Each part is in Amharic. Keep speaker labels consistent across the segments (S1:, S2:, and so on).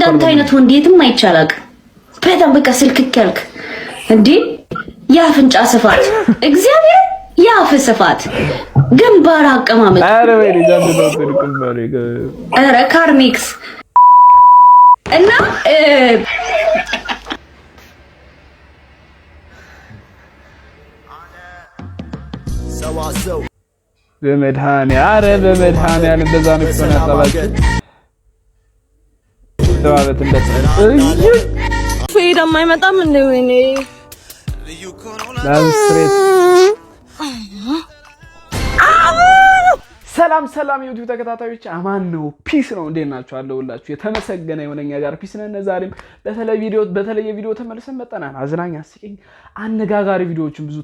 S1: እንዳንተ አይነት ወንድ የትም አይቻላቅ። በጣም በቃ ስልክክ ያልክ እንዴ! የአፍንጫ ስፋት፣ እግዚአብሔር፣ የአፍ ስፋት፣ ግንባር አቀማመጥ፣ ኧረ ካርሜክስ እና
S2: በመድኃኒዓለም፣ ኧረ በመድኃኒዓለም፣ እንደዛ ነው እኮ ነው ያጠባችሁ። ተባበት እንደዛ
S3: ፌድ አይመጣም እንዴ? ወይኔ።
S2: ስትሬት። ሰላም ሰላም የዩቲዩብ ተከታታዮች፣ አማን ነው፣ peace ነው። እንዴት ናችሁ? አለሁላችሁ። የተመሰገነ የሆነ እኛ ጋር peace ነን። ዛሬም በተለየ ቪዲዮ ተመልሰን መጠናል። አዝናኝ፣ አስቂኝ፣ አነጋጋሪ ቪዲዮዎችን፣ ብዙ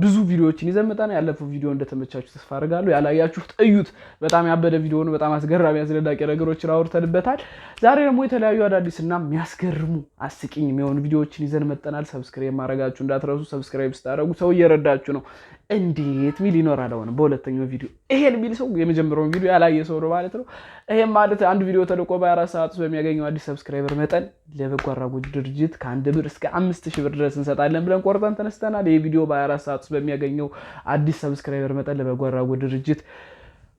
S2: ብዙ ቪዲዮዎችን ይዘን መጠናል። ያለፈው ቪዲዮ እንደተመቻችሁ ተስፋ አድርጋለሁ። ያላያችሁት እዩት። በጣም ያበደ ቪዲዮ ነው። በጣም አስገራሚ፣ አስደናቂ ነገሮችን አውርተንበታል። ዛሬ ደግሞ የተለያዩ አዳዲስና የሚያስገርሙ አስቂኝ የሚሆኑ ቪዲዮዎችን ይዘን መጠናል። Subscribe ማድረጋችሁ እንዳትረሱ። Subscribe ስታደርጉ ሰው እየረዳችሁ ነው። እንዴት ሚል ይኖራል። አሁን በሁለተኛው ቪዲዮ ይሄን ሚል ሰው የመጀመሪያውን ቪዲዮ ያላየ ሰው ነው ማለት ነው። ይሄም ማለት አንድ ቪዲዮ ተለቆ በ24 ሰዓት ውስጥ በሚያገኘው አዲስ subscriber መጠን ለበጎ አድራጎት ድርጅት ከ1 ብር እስከ 5,000 ብር ድረስ እንሰጣለን ብለን ቆርጠን ተነስተናል። ይህ ቪዲዮ በ24 ሰዓት ውስጥ በሚያገኘው አዲስ subscriber መጠን ለበጎ አድራጎት ድርጅት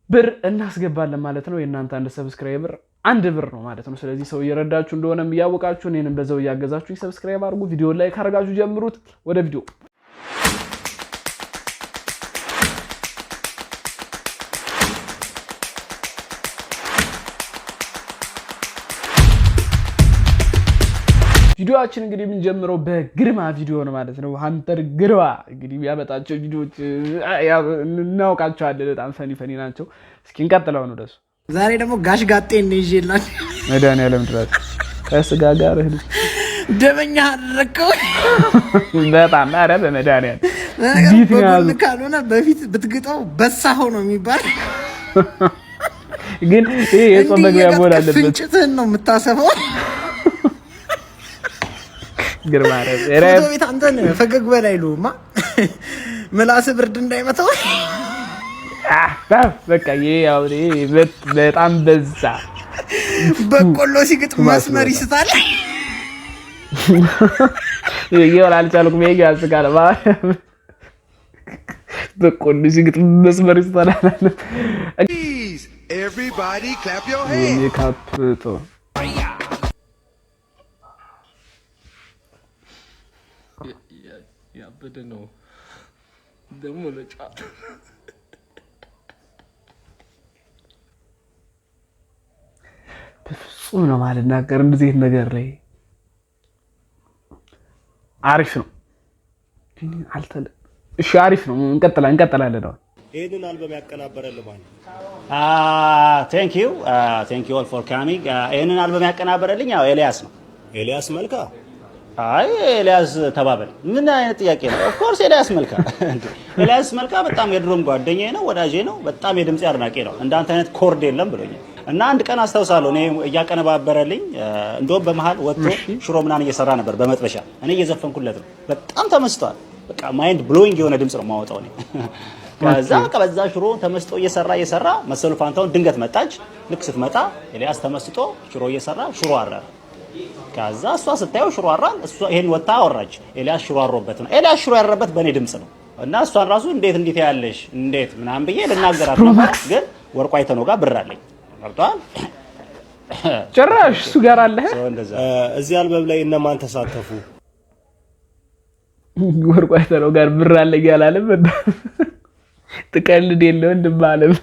S2: ብር እናስገባለን ማለት ነው። የእናንተ አንድ subscriber 1 ብር ነው ማለት ነው። ስለዚህ ሰው እየረዳችሁ እንደሆነም እያወቃችሁ እኔንም በዛው እያገዛችሁ subscribe አድርጉ። ቪዲዮ like አድርጋችሁ ጀምሩት። ወደ ቪዲዮ። ቪዲዮአችን እንግዲህ የምንጀምረው በግርማ ቪዲዮ ነው ማለት ነው። ሀንተር ግርማ እንግዲህ የሚያመጣቸው ቪዲዮዎች እናውቃቸዋለን። በጣም funny funny ናቸው። እስኪ እንቀጥለው ነው ደሱ።
S4: ዛሬ ደግሞ ጋሽ ጋጤ ነው ይዤላችሁ።
S2: መድኃኒዓለም ድረስ ከስጋ ጋር እህል
S4: ደመኛ አደረግከው።
S2: በጣም፣ ኧረ በመድኃኒዓለም።
S4: በጎን ካልሆነ በፊት ብትግጠው በሳኸው ነው የሚባል።
S2: ግን ይሄ የጾም መግቢያ መሆን አለበት።
S4: ፍንጭትህን ነው የምታሰፈው።
S2: ግርማ
S4: ፎቶ ቤት አንተን ፈገግ በል አይሉማ፣ ምላስ ብርድ እንዳይመታው።
S2: በቃ ይሄ በጣም በዛ።
S4: በቆሎ ሲግጥ መስመር ይስታል።
S2: ይሄው አልቻልኩም። ይሄ ያስቃል። በቆሎ ሲግጥ መስመር ይስታል።
S5: Everybody clap your hands.
S2: ሜካፕ ጥሩ።
S6: ያበደ ነው ደግሞ ለጨዋታ።
S2: በፍጹም ነው ማልናገር እንደዚህ ነገር ላይ። አሪፍ ነው። አልተለ እሺ፣ አሪፍ ነው። እንቀጥላለን። አሁን
S7: ይህንን አልበም ያቀናበረልህ ማን ነው?
S8: Thank you, thank you all for coming። ይህንን አልበም ያቀናበረልኝ ያው ኤልያስ ነው።
S7: ኤልያስ መልካ?
S8: አይ፣ ኤልያስ ተባበል። ምን አይነት ጥያቄ ነው? Of course ኤልያስ መልካ። ኤልያስ መልካ በጣም የድሮም ጓደኛዬ ነው፣ ወዳጄ ነው። በጣም የድምፄ አድናቂ ነው። እንዳንተ አይነት chord የለም ብሎኛል። እና አንድ ቀን አስታውሳለሁ፣ እኔ እያቀነባበረልኝ፣ እንደውም በመሀል ወጥቶ ሽሮ ምናምን እየሰራ ነበር በመጥበሻ፣ እኔ እየዘፈንኩለት ነው። በጣም ተመስጧል። በቃ mind blowing የሆነ ድምፅ ነው የማወጣው እኔ። ከዛ በቃ በዛ ሽሮ ተመስጦ እየሰራ እየሰራ መሰሉ ፋንታውን ድንገት መጣች። ልክ ስትመጣ ኤልያስ ተመስጦ ሽሮ እየሰራ ሽሮ አረረ። ከዛ እሷ ስታየው ሽሮ አሯል። እሷ ይሄን ወጣ አወራች። ኤልያስ ሽሮ አሮበት ነው። ኤልያስ ሽሮ ያረበት በእኔ ድምፅ ነው። እና እሷን ራሱ እንዴት እንዴት ያለሽ እንዴት ምናምን ብዬ ልናገራት ነበር፣ ግን ወርቁ አይተነው ጋር ብር አለኝ፣ ገብቶሃል?
S2: ጭራሽ እሱ ጋር አለ።
S7: እዚህ አልበም ላይ እነማን ተሳተፉ?
S2: ወርቁ አይተነው ጋር ብር አለ እያላለም ትቀልድ የለ ወንድም አለም።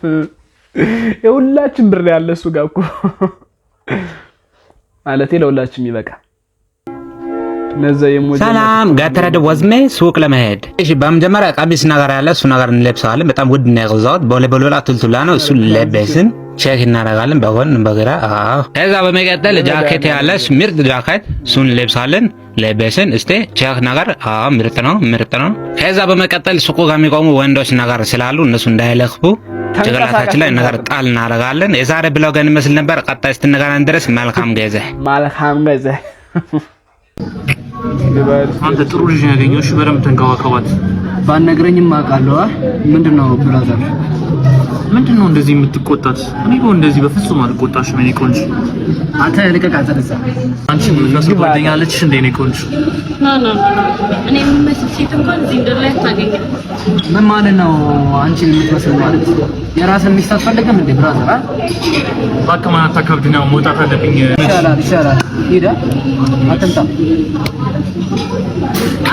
S2: የሁላችን ብር ያለ እሱ ጋር እኮ፣ ማለቴ ለሁላችንም ይበቃ።
S9: ሰላም ገተረድ ወዝሜ ሱቅ ለመሄድ። እሺ፣ በመጀመሪያ ቀሚስ ነገር ያለ እሱ ነገር እንለብሰዋለን። በጣም ውድ ነው የገዛሁት። በሁለት በሁለት ቱልቱላ ነው። እሱ ለበስን check እናደርጋለን በጎን በግራ። አዎ። ከዛ በመቀጠል ጃኬት ያለ ምርጥ ጃኬት እሱን እንለብሳለን። ለበስን እስቲ check ነገር። አዎ፣ ምርጥ ነው፣ ምርጥ ነው። ከዛ በመቀጠል ሱቁ ጋር የሚቆሙ ወንዶች ነገር ስላሉ እነሱ እንዳይለክፉ ጭንቅላታችን ላይ ነገር ጣል እናደርጋለን። የዛሬ vlog ይህን ይመስል ነበር። ቀጣይ እስክንገናኝ ድረስ መልካም ጊዜ።
S2: መልካም ጊዜ።
S6: አንተ ጥሩ ልጅ ነው ያገኘው። እሺ፣ በደንብ ተንከባከባት።
S4: ባትነግረኝም አውቃለሁ። ምንድን ነው brother?
S6: ምንድን ነው እንደዚህ የምትቆጣት? እኔ እኮ እንደዚህ በፍጹም አልቆጣሽም የኔ ቆንጆ።
S4: አንተ ልቀቃት ተነሳ።
S6: አንቺ የምትመስል ጓደኛ አለችሽ እንደ የኔ ቆንጆ?
S3: No, no, no፣ እኔ የምመስል ሴት እንኳን እዚህ ምድር ላይ አታገኝም።
S4: ምን ማለት ነው? አንቺን የምትመስል ማለት የራስን ሚስት አትፈልግም እንዴ brother? አ
S6: እባክህ ማን አታካብድ ነው፣ መውጣት አለብኝ።
S4: ይሻላል ይሻላል። ሂድ አትምጣ።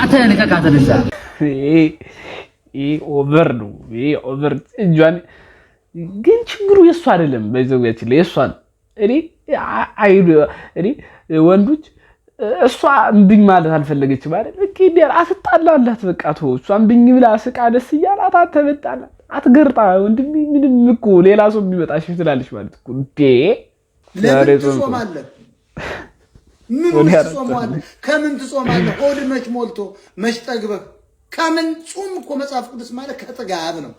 S4: አንተ ልቀቃት ተነሳ።
S2: ይሄ over ነው። ይሄ over። እጇን ግን ችግሩ የእሱ አይደለም። በዘውያችን ላይ የእሷ ነው። እኔ ወንዶች እሷ እምብኝ ማለት አልፈለገችም አይደል? በቃ እንዲህ አትጣላላት። በቃ ተወው። እሷ እምብኝ ብላ ስቃ ደስ እያላት አትመጣላት፣ አትገርጣ። ወንድሜ ምንም እኮ ሌላ ሰው ቢመጣ እሺ ትላለች ማለት እኮ እንዴ።
S5: ለምን ትጾማለህ? ምን ትጾማለህ? ከምን ትጾማለህ? ሆድ መች ሞልቶ መች ጠግበህ ከምን ጹም? እኮ መጽሐፍ ቅዱስ ማለት ከጥጋብ ነው።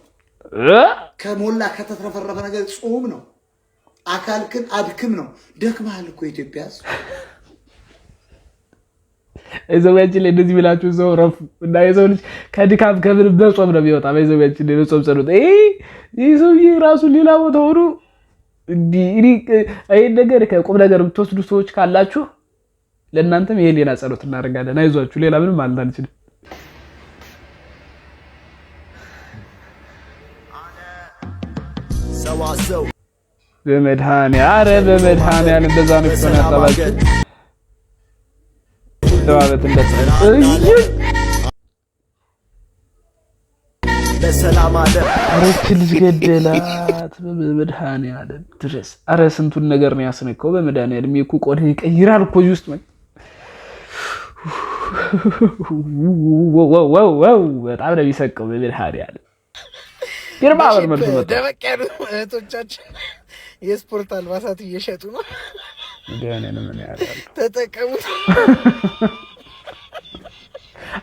S5: ከሞላ ከተትረፈረፈ ነገር ጹም ነው። አካልክን አድክም ነው። ደክመሃል እኮ ኢትዮጵያ ሕዝብ።
S2: የዘውያችን ላይ እንደዚህ ብላችሁ ሰው ረፉ እና የሰው ልጅ ከድካም ከምን በጾም ነው የሚወጣ። በዘውያችን ላይ በጾም ጸሎት ይህ ሰውዬ ራሱ ሌላ ቦታ ሆኖ ይህን ነገር ከቁም ነገር የምትወስዱ ሰዎች ካላችሁ ለእናንተም ይሄ ሌላ ጸሎት እናደርጋለን። አይዟችሁ፣ ሌላ ምንም ማለት አልችልም። በመድኃኒዓለም፣ ኧረ በመድኃኒዓለም እንደዛ ነው ፊቷን ያጠባችው። ተባበት ኧረ ይህች ልጅ ገደላት በመድኃኒዓለም ድረስ። ኧረ ስንቱን ነገር ነው ያስነካው። በመድኃኒዓለም እኮ ቆዳ ይቀይራል እኮ እዚህ ውስጥ በጣም ነው የሚሰቀው። በመድኃኒዓለም ግርማ በር መልሶ መጣ።
S4: ደመቅ ያሉ እህቶቻችን የስፖርት አልባሳት እየሸጡ ነው። ተጠቀሙት።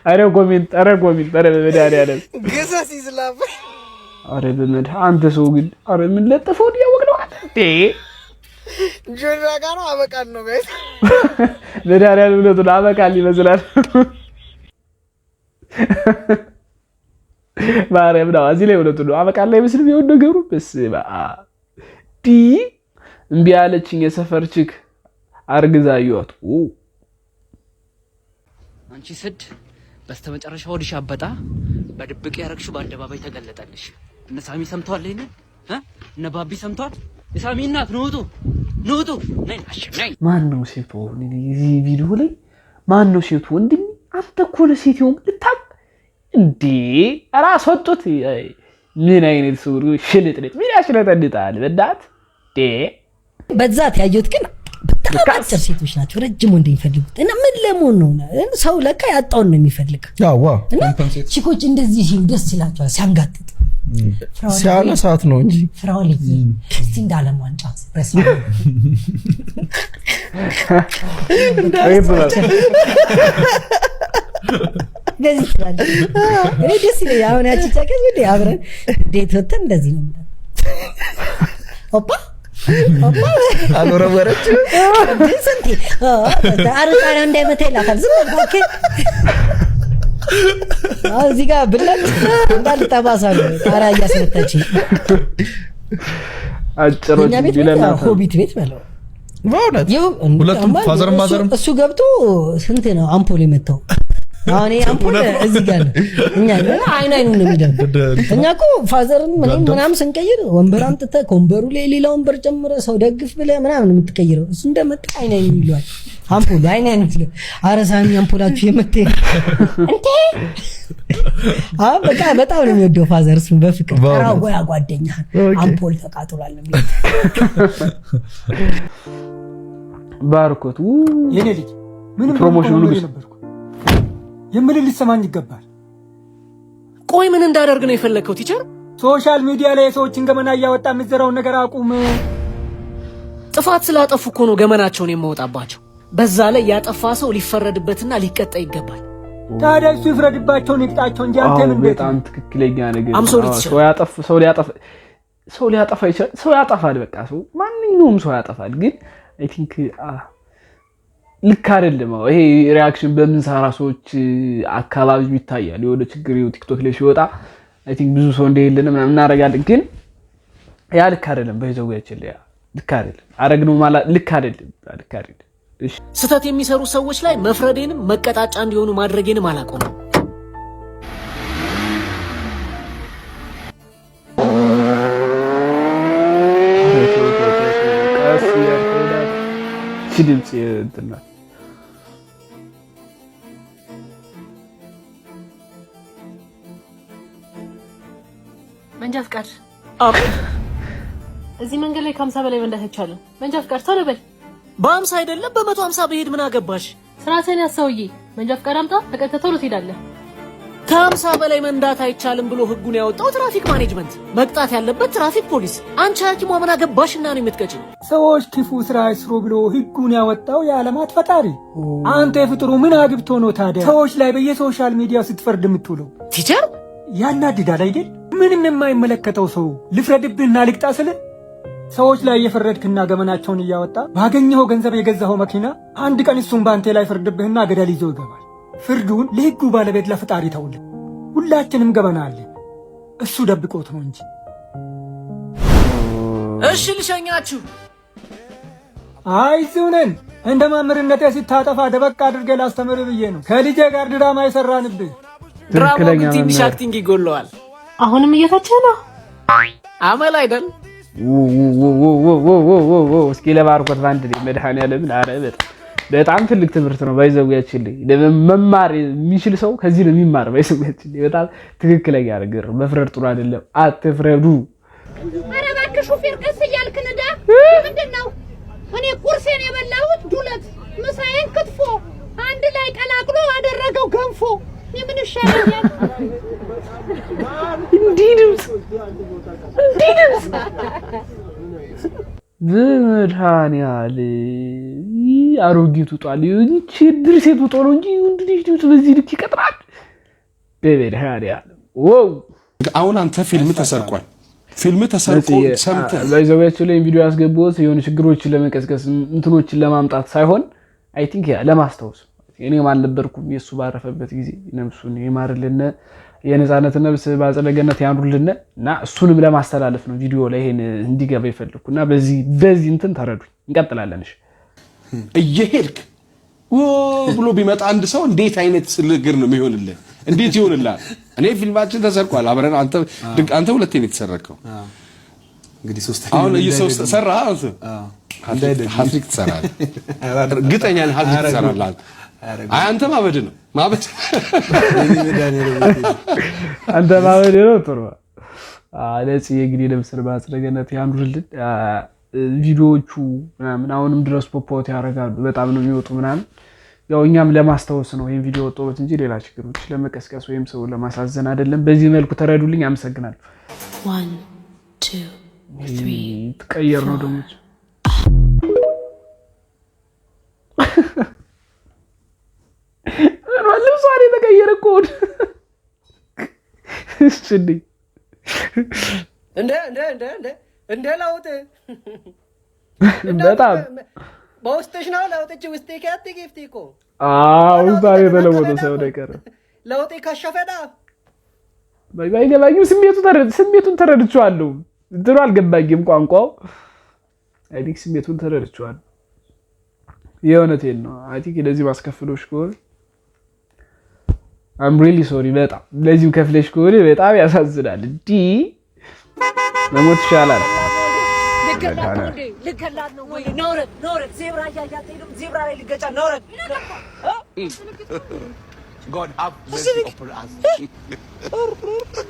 S2: ኧረ comment፣ ኧረ comment፣ ኧረ በመድኃኒዓለም
S4: ገሰስ ይዝላፍ።
S2: ኧረ በመድኃ አንተ ሰው ግን ኧረ ምን ለጥፈው እያወቅ ነው እንዴ?
S4: ጆራ ጋር ነው አበቃል ነው guys።
S2: መድኃኒዓለም እውነቱን አበቃል ይመስላል። ማርያም ነው እዚህ ላይ እውነቱን ነው አበቃል አይመስልም። የሆነ ነገሩ በስመ አብ ዲ እምቢ አለችኝ የሰፈር chick አርግዛ አየኋት።
S10: አንቺ ስድ በስተመጨረሻ ሆድሽ አበጣ። በድብቅ ያረግሽው በአደባባይ ተገለጠልሽ። እነ ሳሚ ሰምተዋል ይሄንን እ እነ ባቢ ሰምተዋል። የሳሚ እናት ንውጡ ንውጡ ነይ ነይ።
S2: ማን ነው ሴቱ? እዚህ ቪዲዮ ላይ ማን ነው ሴቱ? ወንድሜ አንተ እኮ ለሴት ይሆን ልታቅ እንዴ? ኧረ አስወጡት። ምን አይነት ሰው ሽልጥልጥ ምን ያሽለጠልጣል? በእናትህ እንዴ።
S11: በዛት ያየሁት ግን በጣም አጭር ሴቶች ናቸው ረጅም ወንድ የሚፈልጉት። እና ምን ለመሆን ነው? ሰው ለካ ያጣውን ነው የሚፈልግ። እና chick ኦች እንደዚህ ሲሉ ደስ ይላቸዋል፣ ሲያንጋጥጥ
S12: ሲያነሳት ነው እንጂ።
S11: ፍራኦልዬ እስቲ እንደ ዓለም ዋንጫ በስመ አብ። እንደዚህ ይችላል። እኔ ደስ ይለኛል። አሁን ያቺ ጨቀዝ እንዴ አብረን እንዴት ወተን እንደዚህ ነው የምለው። ኦፓ ኦፓ።
S12: አልወረወረችም።
S11: ስንቴ ኧረ ጣሪያው እንዳይመታ ይላታል። ዝም በል እባክህ። አሁን እዚህ ጋር ብላት እንዳለ ጠባሳ ነው ጣሪያ እያስመታች።
S2: አጭሮች
S11: የእኛ ቤት
S2: ለእናትህ
S11: ሆቢት ቤት በለው።
S12: በእውነት ሁለቱም father mother ም
S11: እሱ ገብቶ ስንት ነው አምፖል የመታው? አሁን ይሄ አምፖል እዚህ ጋር ነው። እኛ አይን አይኑን ነው የሚደምቀው። እኛ እኮ father ን ምንም ምናምን ስንቀይር ወንበር አምጥተህ ከወንበሩ ላይ ሌላ ወንበር ጨምረህ ሰው ደግፍ ብለህ ምናምን የምትቀይረው፣ እሱ እንደመጣ አይን አይኑን ይለዋል። አምፖሉ አይን አይኑን ይለዋል። ኧረ ሳሚ አምፖላችሁ የመታ እንዴ! አሁን በቃ በጣም ነው የሚወደው father እሱን በፍቅር ኧረ ጎያ ጓደኛህን አምፖል ተቃጥሏል ነው የሚለው።
S2: ባርኮት
S13: የኔ ልጅ ምንም
S2: promotion ኑ
S13: ቢሆን
S2: ንጉስ
S13: ነበርኩ የምልህ ሊሰማኝ ይገባል።
S10: ቆይ ምን እንዳደርግ ነው የፈለግከው teacher?
S13: Social media ላይ የሰዎችን ገመና እያወጣ የምትዘራውን ነገር አቁም።
S10: ጥፋት ስላጠፉ እኮ ነው ገመናቸውን የማወጣባቸው። በዛ ላይ ያጠፋ ሰው ሊፈረድበትና ሊቀጣ ይገባል።
S13: ታዲያ እሱ ይፍረድባቸውን ይቅጣቸው እንጂ አንተ ምን ቤት
S2: በጣም ትክክለኛ ነገር።
S10: I'm sorry,
S2: አዎ፣
S10: teacher.
S2: ሰው ያጠፍ ሰው ሊያጠፋ ሰው ሊያጠፋ ይችላል። ሰው ያጠፋል። በቃ ሰው ማንኛውም ሰው ያጠፋል። ግን I think ልክ አይደለም። አዎ፣ ይሄ reaction በምንሰራ ሰዎች አካባቢ ይታያል። የሆነ ችግር ቲክቶክ ላይ ሲወጣ I think ብዙ ሰው እንደሌለን ምናምን እናደርጋለን። ግን ያ ልክ አይደለም። በይዘው ያ ልክ አይደለም። አረግነው ማለት ልክ አይደለም። ልክ አይደለም። እሺ።
S14: ስህተት የሚሰሩ ሰዎች ላይ መፍረዴንም መቀጣጫ እንዲሆኑ ማድረጌንም አላቆምም።
S2: ቀስ እያልክ እቺ ድምፅ እንትን ናት።
S3: መንጃ ፍቃድ። እዚህ መንገድ ላይ ከ50 በላይ መንዳት አይቻልም። መንጃ ፍቃድ ቶሎ በል።
S14: በ50 አይደለም በ150 ብሄድ ምን አገባሽ?
S3: ስርዓትህን ያዝ ሰውዬ። መንጃ ፍቃድ አምጣ፣ ተቀጥተህ ቶሎ ትሄዳለህ።
S14: ከ50 በላይ መንዳት አይቻልም ብሎ ህጉን ያወጣው traffic management፣ መቅጣት ያለበት ትራፊክ ፖሊስ። አንቺ ሐኪሟ ምን አገባሽና ነው የምትቀጪኝ?
S13: ሰዎች ክፉ ስራ አይስሩ ብሎ ህጉን ያወጣው የዓለማት ፈጣሪ፣ አንተ የፍጥሩ ምን አግብቶ ነው ታዲያ ሰዎች ላይ በየ social media ስትፈርድ የምትውለው?
S14: Teacher።
S13: ያናድዳል አይደል? ምንም የማይመለከተው ሰው ልፍረድብህና ልቅጣ ስል ሰዎች ላይ እየፈረድክና ገመናቸውን እያወጣ ባገኘኸው ገንዘብ የገዛኸው መኪና አንድ ቀን እሱን በአንተ ላይ ፈርድብህና ገደል ይዞ ይገባል። ፍርዱን ለህጉ ባለቤት ለፈጣሪ ተውልን። ሁላችንም ገበና አለን፣ እሱ ደብቆት ነው እንጂ።
S14: እሺ ልሸኛችሁ።
S13: አይ እዚሁ ነን። እንደ መምህርነቴ ስታጠፋ ደበቅ አድርጌ ላስተምር ብዬ ነው ከልጄ ጋር ድራማ የሰራንብህ።
S14: ድራማው
S2: ትክክለኛ
S14: ግን ትንሽ
S2: መምህር።
S14: Acting ይጎለዋል።
S3: አሁንም እየተቸህ ነው።
S14: አመል አይደል?
S2: እስኪ ለባርኮት በአንድ ላይ መድኃኒዓለምን። ኧረ በጣም በጣም ትልቅ ትምህርት ነው። ባይዘው ያችልኝ መማር የሚችል ሰው ከዚህ ነው የሚማር። ባይዘው ያችልኝ በጣም ትክክለኛ ነገር ነው። መፍረድ ጥሩ አይደለም። አትፍረዱ።
S1: ኧረ እባክህ ሹፌር ቀስ እያልክ ንዳ። ምንድን ነው? እኔ ቁርሴን የበላሁት ዱለት፣ ምሳዬን ክትፎ፣ አንድ ላይ ቀላቅሎ አደረገው ገንፎ። እኔ ምን ይሻለኛል?
S2: እንዲህ ድምፅ፣ እንዲህ ድምፅ፣ በመድኃኒዓለም አሮጊቱ ጧል ይህች ድርሴት ውጦ ነው እንጂ ወንድ ልጅ ድምፅ በዚህ ልክ ይቀጥራል። በመድኃኒዓለም wow!
S15: አሁን አንተ ፊልም ተሰርቋል። ፊልም ተሰርቆ ሰምተህ
S2: ባይዘዌያቸው ላይ ቪዲዮ ያስገቡት የሆኑ ችግሮችን ለመቀስቀስ እንትኖችን ለማምጣት ሳይሆን I think ያ ለማስታወስ፣ እኔም አልነበርኩም የእሱ ባረፈበት ጊዜ፣ ነፍሱን ይማርልን፣ የነፃነት ነፍስ በአጸደ ገነት ያኑርልን እና እሱንም ለማስተላለፍ ነው ቪዲዮ ላይ ይሄን እንዲገባ የፈለኩ እና በዚህ እንትን ተረዱኝ። እንቀጥላለን። እሺ።
S15: እየሄድክ ብሎ ቢመጣ አንድ ሰው እንዴት አይነት ንግግር ነው የሚሆንልህ? እንዴት ይሆንልሃል? እኔ ፊልማችን ተሰርቋል። አብረን አንተ ሁለቴ ነው የተሰረከው።
S16: እንግዲህ ሶስተኛ
S15: አሁን እየሰው ሰራ፣ አንተ hat trick ትሰራለህ። እርግጠኛ ነኝ hat trick ትሰራለህ። አይ አንተ ማበድ ነው ማበድ።
S2: አንተ ማበድ ነው። ጥሩ ለጽዬ እንግዲህ ነፍስን በአጸደ ገነት ያኑርልን። ቪዲዮዎቹ ምናምን አሁንም ድረስ pop out ያደርጋሉ። በጣም ነው የሚወጡ ምናምን። ያው እኛም ለማስታወስ ነው ይህን ቪዲዮ ወጣሁት እንጂ ሌላ ችግሮች ለመቀስቀስ ወይም ሰው ለማሳዘን አይደለም። በዚህ መልኩ ተረዱልኝ። አመሰግናለሁ።
S3: One, two, three.
S2: ትቀየር ነው ደግሞ። ልብሷን የተቀየረ እኮ። እሺ።
S14: እንደ እንደ እንደ እንደ እንደ ለውጥ
S2: በጣም
S14: በውስጥሽ ነው ለውጥ እጅ ውስጤ ከያት ጊፍቲ እኮ።
S2: አዎ ዛሬ የተለወጠ ሰው ነገር
S14: ለውጤ ከሸፈዳ።
S2: ባይገባኝም ስሜቱን ተረድቼዋለሁ። እንትኑ አልገባኝም ቋንቋው። I think ስሜቱን ተረድቼዋለሁ። የእውነቴን ነው። I think ለዚህ ማስከፍሎሽ ከሆነ I'm really sorry። በጣም ለዚህም ከፍለሽ ከሆነ በጣም ያሳዝናል። እንዲህ መሞት ይሻላል።
S14: ልገላት ነው ወይ? ነውረት ነውረት ዜብራ እያያት ሄድም ዜብራ ላይ ልገጫ ነውረት።
S16: God have mercy upon us.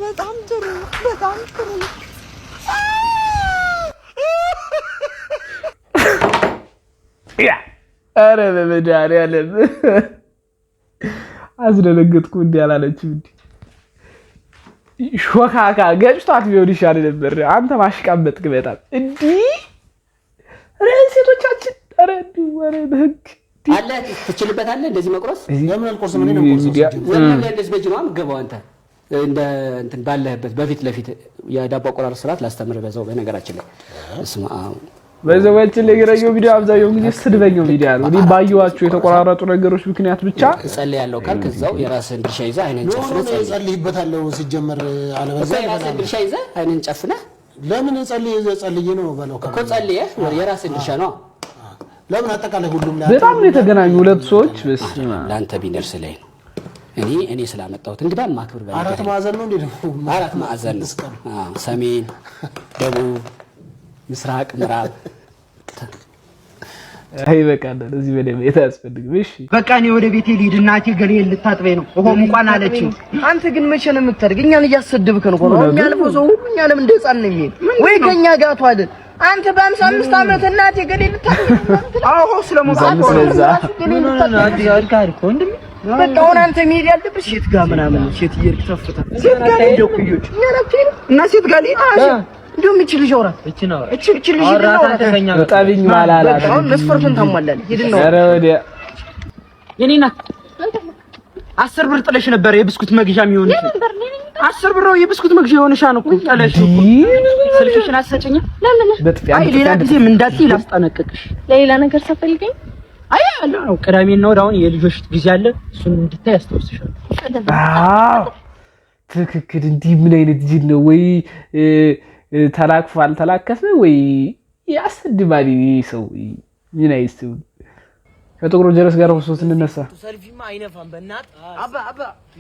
S14: በጣም ጥሩ፣ በጣም ጥሩ።
S2: ኧረ በመድኃኒዓለም አስደነገጥኩ። እንዲህ አላለችም። እንዲህ ሾካካ ገጭቷት ቢሆን ይሻል ነበር። አንተ ማሽቃበጥክ በጣም። እንዲህ ኧረ ሴቶቻችን ኧረ እንዲሁ ኧረ በህግ።
S10: አለ ትችልበታለህ እንደዚህ መቁረስ?
S16: ለምን አልቆርስም? እኔ ነው የምቆርሰው።
S10: ለምን እንደዚህ በእጅ ነው የምትገባው አንተ? እንደ እንትን ባለህበት በፊት ለፊት የዳቦ አቆራረጥ ስርዓት ላስተምርህ በዛው። በነገራችን ላይ እስማ
S2: በዘወችን ለገረየው ቪዲዮ አብዛኛው ጊዜ ስድበኛው ቪዲዮ ነው። እኔ ባየኋቸው የተቆራረጡ ነገሮች ምክንያት ብቻ
S10: እጸልያለሁ ካልክ እዛው የራስህን ድርሻ ይዘህ አይንህን
S5: No.
S10: ጨፍነህ
S5: No.
S10: ጸልይ።
S5: እጸልይበታለሁ ሲጀመር።
S10: እኮ
S5: አለበለዚያ
S10: የራስህን ድርሻ ይዘህ አይንህን ጨፍነህ
S5: ለምን ጸልዬ ጸልዬ ነው በለው
S4: እኮ ጸልየህ የራስህ ድርሻ ነው።
S5: ለምን አጠቃላይ ሁሉም ላይ
S2: በጣም ነው የተገናኙ ሁለቱ ሰዎች። በስመ አብ።
S4: ለአንተ ቢደርስ ላይ ነው። እኔ ስላመጣሁት እንግዳ ማክብር በነገር
S5: አራት ማዕዘን ነው እንዴ ደግሞ?
S4: አራት ማዕዘን ነው። አዎ፣ ሰሜን፣ ደቡብ፣ ምስራቅ፣ ምዕራብ።
S2: አይ በቃ እዚህ በላይ መሄድ አያስፈልግም። እሺ።
S17: በቃ እኔ ወደ ቤቴ ልሂድ። እናቴ ገሌ ልታጥበኝ ነው። ውሃ ሙቋን አለችኝ። አንተ ግን መቼ ነው የምታድግ? እኛን እያሰደብከን እኮ ነው። የሚያልፈው ሰው ሁሉ እኛንም እንደ ህፃን ነው የሚሄድ። ወይ ከእኛ ጋር ተዋደድ። አንተ በ55 ዓመት እናቴ ገሌ ልታጥበኝ ነው። አዎ ስለሞቀ በቃ አሁን አንተ መሄድ ያለብህ ሴት ጋር ምናምን ነው። ሴት እየሄድክ ተፍታ ሴት ጋር ሄደው ኩዮች እኛ ናቸው እና ሴት ጋር ልሂድ። እንደውም እቺ ልጅ አውራት፣ እቺ ልጅ ሂድና አውራት።
S2: ጠቢኝ ማላላ።
S17: በቃ አሁን መስፈርቱን ታሟላለህ። ሂድና
S2: ኧረ ወዲያ።
S17: የኔ እናት 10 ብር ጥለሽ ነበር የብስኩት መግዣ የሚሆንሽ። 10 ብር ነው የብስኩት መግዣ የሆነሻ ነው እኮ ጥለሽ እኮ። ስልክሽን አትሰጭኝም?
S2: በጥፊ።
S17: አይ ሌላ ጊዜም እንዳትዪ ላስጠነቅቅሽ።
S3: ለሌላ ነገር ሳፈልገኝ።
S17: አይ አለ ነው፣ ቅዳሜና እሑድ አሁን የልጆች ጊዜ አለ። እሱን እንድታይ አስታውስሻለሁ።
S2: አዎ ትክክል። እንዲህ ምን አይነት ጅል ነው? ወይ ተላክፎ አልተላከፈ ወይ ያሰድባል። ይህ ሰው ምን አይነት ሰው? ከጥቁሩ ጀረስ ጋር ፎቶ ስንነሳ
S17: ሰልፊማ አይነፋም። በእናት አባ አባ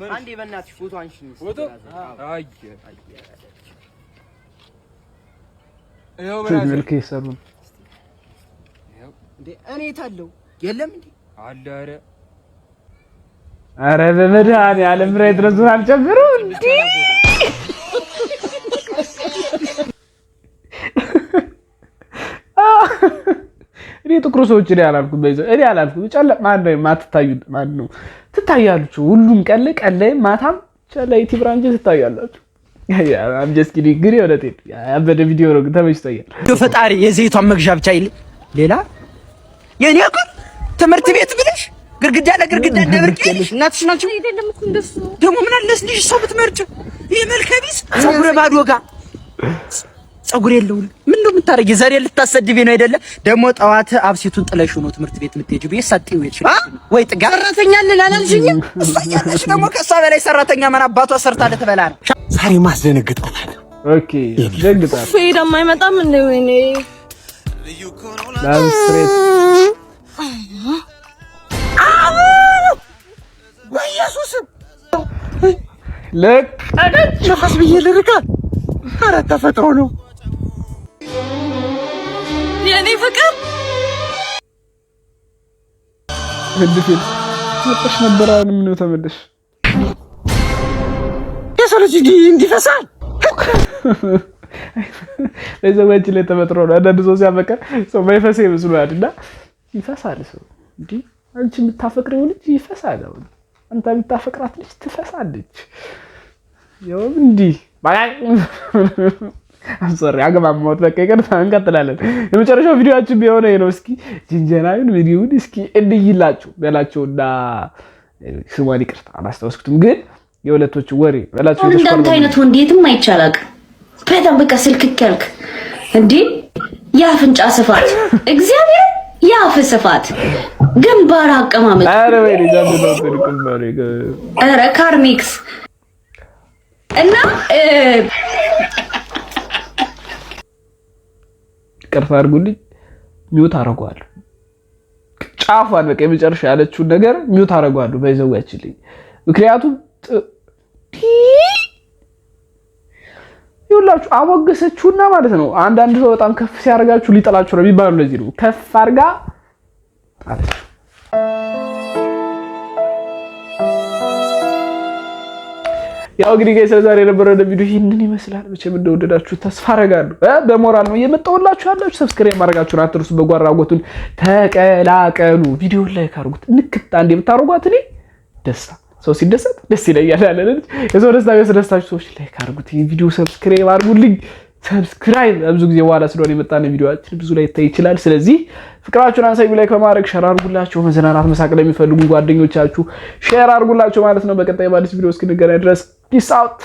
S17: አንዴ በእናትሽ ፎቶ አንሺኝ።
S16: ፎቶ አይ
S2: መልክ የሰሩ ነው።
S17: እንዴ እኔ የት አለው? የለም እንዴ?
S16: አለ ኧረ።
S2: ኧረ በመድኃኒዓለም brightness ኡን አልጨምረው እንዴ? እኔ ጥቁር ሰዎች እኔ አላልኩም፣ በይዘው እኔ አላልኩም። ጨለ ማን ነው የማትታዩት? ማን ነው ትታያላችሁ? ሁሉም ቀን ላይ ቀን ላይ ማታም ጨለ IT branch ትታያላችሁ። I'm just kidding። ግን የእውነቴን ያበደ ቪዲዮ ነው፣ ግን ተመችቶኛል።
S17: ፈጣሪ የዘይቷን መግዣ ብቻ ይል ሌላ የኔ እኮ ትምህርት ቤት ብለሽ ግድግዳ ለግድግዳ ደብርቅ ይልሽ እናትሽ ናቸው።
S3: አይደለም እኮ እንደሱ።
S17: ደግሞ ምን አለስ ልጅ ሰው ብትመርጭ ይሄ መልከ ቢስ ፀጉረ ባዶ ጋ ፀጉር የለውም። ምን ነው የምታረጊ? ዘሬ ልታሰድቢ ነው አይደለ? ደግሞ ጠዋት አብሲቱን ጥለሽው ነው ትምህርት ቤት የምትሄጂው ብዬሽ ሰጤው ይችላል ወይ ጥጋ ሰራተኛ አለን አላልሽኝም? እሷ እያለሽ ደግሞ ከእሷ በላይ ሰራተኛ ማን አባቷ ሰርታ ልትበላ ነው?
S16: ዛሬ ማስደነግጣታለሁ።
S2: Okay ደንግጣል።
S3: ፌዳም አይመጣም እንዴ? ወይኔ።
S2: ላም straight።
S17: በኢየሱስም።
S2: ለቀቀች።
S17: ነፋስ ብዬ ልርካ። ኧረ ተፈጥሮ ነው።
S3: የኔ ፍቅር።
S2: ህንድ ፊልም መጣሽ ነበር። አሁን ምን ነው ተመለሽ?
S17: የሰው ልጅ እንዲህ እንዲፈሳል።
S2: በዘዋችን ላይ ተፈጥሮ ነው። አንዳንድ ሰው ሲያፈቅር ሰው ማይፈሳ ይመስለዋል እና ይፈሳል። ሰው እንዲህ አንቺ የምታፈቅሪው ልጅ ይፈሳል። አሁን አንተ የምታፈቅራት ልጅ ትፈሳለች። ያውም እንዲህ sorry አገማማሁት። በቃ ይቅርታ፣ እንቀጥላለን። የመጨረሻው ቪዲዮአችን ቢሆነ ነው። እስኪ ጅንጀናዩን ቪዲዮውን እስኪ እንይላችሁ በላቸውና ስሟን ይቅርታ አላስታወስኩትም፣ ግን የሁለቶቹ ወሬ በላቸው።
S18: አሁን እንዳንተ አይነት ወንድ የትም አይቼ አላውቅም። በጣም በቃ ስልክክ ያልክ እንዴ! የአፍንጫ ስፋት፣ እግዚአብሔር፣ የአፍ ስፋት፣ ግንባር አቀማመጥ፣
S2: ኧረ ወይኔ ጃምብ ነው።
S18: ኧረ ካርሚክስ እና
S2: ይቅርታ አድርጉልኝ፣ mute አደርገዋለሁ። ጫፏን በቃ የመጨረሻ ያለችውን ነገር mute አደርገዋለሁ። ባይዘዋችልኝ ምክንያቱም ይኸውላችሁ አሞገሰችውና ማለት ነው። አንዳንድ ሰው በጣም ከፍ ሲያደርጋችሁ ሊጠላችሁ ነው የሚባለው ለዚህ ነው። ከፍ አድርጋ ጣለችው። ያው እንግዲህ guys ለዛሬ የነበረው ቪዲዮ ይህንን ይመስላል። መቼም እንደወደዳችሁ ተስፋ አደርጋለሁ። በሞራል ነው እየመጣሁላችሁ ያላችሁ። Subscribe ማድረጋችሁን አትርሱ። በጎ አድራጎቱን ተቀላቀሉ። ቪዲዮን like አድርጉት። ንክት አንዴ ብታደርጓት እኔ ደስታ ሰው ሲደሰት ደስ ይለኛል ያለ ልጅ የሰው ደስታ የሚያስደስታችሁ ሰዎች like አድርጉት። ይህ ቪዲዮ subscribe አድርጉልኝ። Subscribe ብዙ ጊዜ በኋላ ስለሆነ የመጣን ቪዲዮአችን ብዙ ላይ ይታይ ይችላል። ስለዚህ ፍቅራችሁን አሳዩ። Like በማድረግ share አድርጉላቸው። መዝናናት መሳቅ ለሚፈልጉ ጓደኞቻችሁ share አድርጉላቸው ማለት ነው። በቀጣይ በአዲስ ቪዲዮ እስክንገናኝ ድረስ peace out።